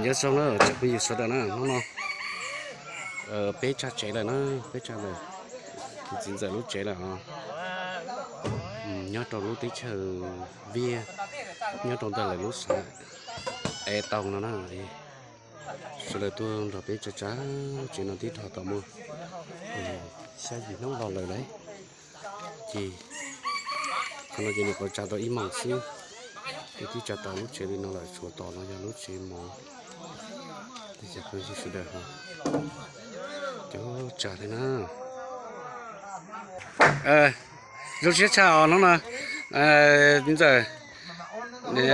Nyob zoo na tsoom phooj ywg sawv daws na, hnub no peb tsa tsev lawm na, peb tsa lawm, txiv ntxawm lub tsev lawm os. Nyob rau lub teb chaws Viaj, nyob rau ntawm lawv lub xeev Es Taus no na. Sawv daws tuaj nrog peb tsa tsa tsev no tib rog tau muaj xya yim hnub los lawm lauj. Ces qhov no ces nyuam qhuav tsa tau ib moos xwb, ces twb tsa tau lub tsev li no lawm, tshuav tom no yog lub tsev mov. Tej cov phooj ywg sawv daws ho cov tsa thiab na. Zoo siab tshaj os hnub no, txiv ntxawm,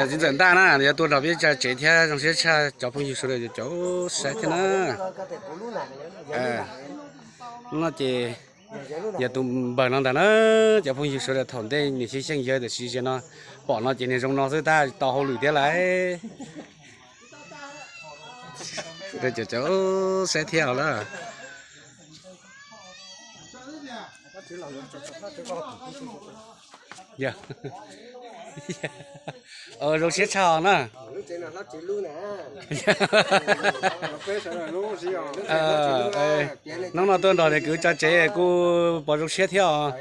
txiv ntxawm Ntaj na yuav tuaj nrog peb tsa tsev thiab, zoo siab tshaj cov phooj ywg sawv daws cov saib thiab na. Hnub no ces yog tus npawg no ntag na, cov phooj ywg sawv daws thaum ntej nws xyeej xyeej yawg tiam sis zaum no pom no ces nws zoo no xwb tab tau hauj lwm thiab lawm. Cov cov saib thiab os lawm. Zoo siab tshaj os na. Hnub no tuaj nrog niam kwv tsa tsev kuj pom zoo siab thiab os.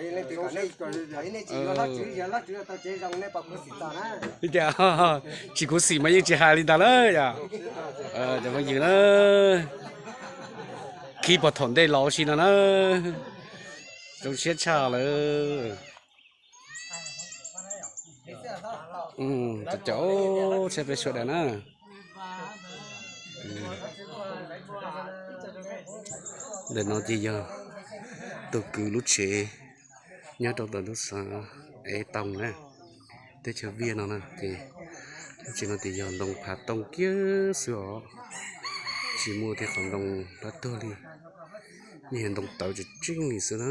Tias tsis khuv xim mas yeej tsis hais li ntag na yom. Cov phooj ywg na, khib puag thaum ntej los ua si no na, zoo siab tshaj lawm. Cov cov saib peb sawv daws na. Ntawm no ces yog tus kwv lub tsev nyob rau ntawm lub xeev Es Taus na, teb chaws Viaj no na ces lub tsev no ces yog ntoo phav tooj kiag xwb os, tsis muaj tej qhov ntoo dab tuag li, yeej yog ntoo tawv tseeb tseeb li xwb na.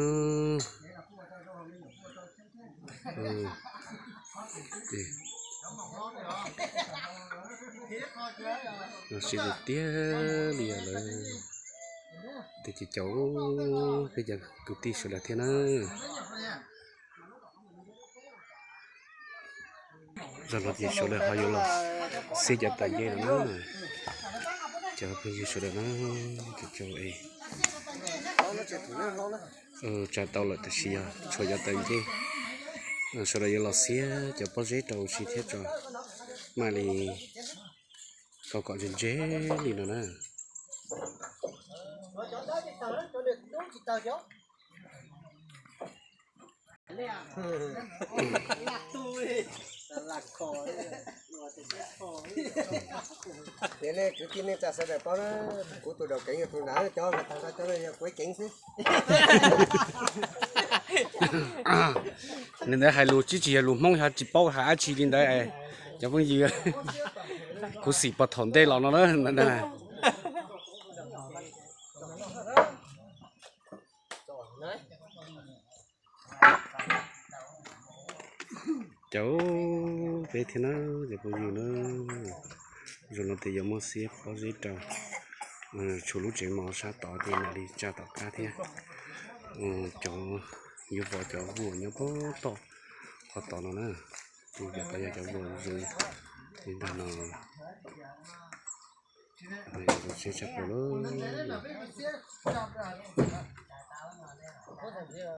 Zoo siab tiag tiag li lawm. Tej cov, peb cov kwv tij sawv daws thiab na. Zaum no ces sawv daws ho yuav los xiab cov taws ncej no na. Cov phooj ywg sawv daws na, cov tsa tau lawm tab sis yog tshuav cov taws ncej. Sawv daws yuav los xiab cov pob zeb rau ua si thiab tso, mam li kho kom ntse ntse li no na. Ces nej kwv tij neej tsa sawv daws paub na, kuv tus daus keev yog tus ntawd, cov tag cov yog kuv keev xwb. Nws ntawd hais lus tsis yog lus Hmoob, yog tsis paub hais dab tsi li ntawd. Cov phooj ywg, khuv xim puag thaum ntej los no na. Cov peb thiab na, cov phooj ywg na, zaum no ces yuav muab xiab pob zeb rau, tshuav lub tsev mov sab tod ces mam li tsa tom qab thiab. Cov yuav vov cov vuas nyob puag tom qhov tod no na, ces cov tod yog cov vuas zoo li ntawm no. Zoo siab tshaj plaws lawm.